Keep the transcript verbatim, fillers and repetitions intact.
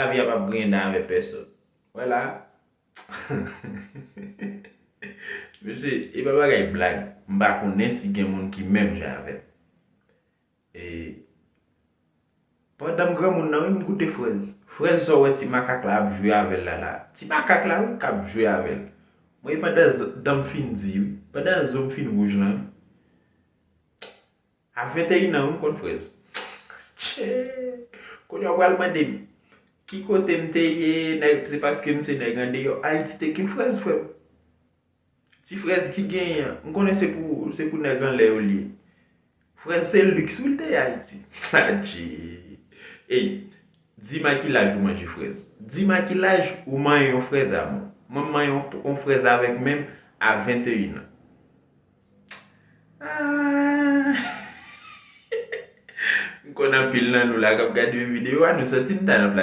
Lavi a p ap griyen dan avè pèsonn. Wè la. Mesye, e pa bagay blag. M pa konnen si gen moun ki menm jan avè m. E pandan m granmoun nan, wi, m goute frèz. Frèz sa w wè ti makak la ap jwe avè l la la. Ti makak la, wi, k ap jwe avè l. Mwen, pandan z- dan m fin di, wi. Pandan zo m fin wouj lan, wi. A venteyin an, wi, m konn frèz. Tchè! Kounye a w pral mande m, ki kote m te ye, nèg, se paske m se nèg andeyò. Ayiti te gen frèz, frè m. Ti frèz ki genyen an, m konnen se pou, se pou nèg anlè yo l ye. Frèz se liks, wi, l te ye Ayiti. Adje! Ey, di m a ki laj ou manje frèz. Di m a ki laj ou manyen yon frèz, amò. Mwen, m manyen yon, yon frèz avèk men m a venteyin an. Ah. M konn anpil nan nou la k ap gade videyo a, nou santi n ta nan plas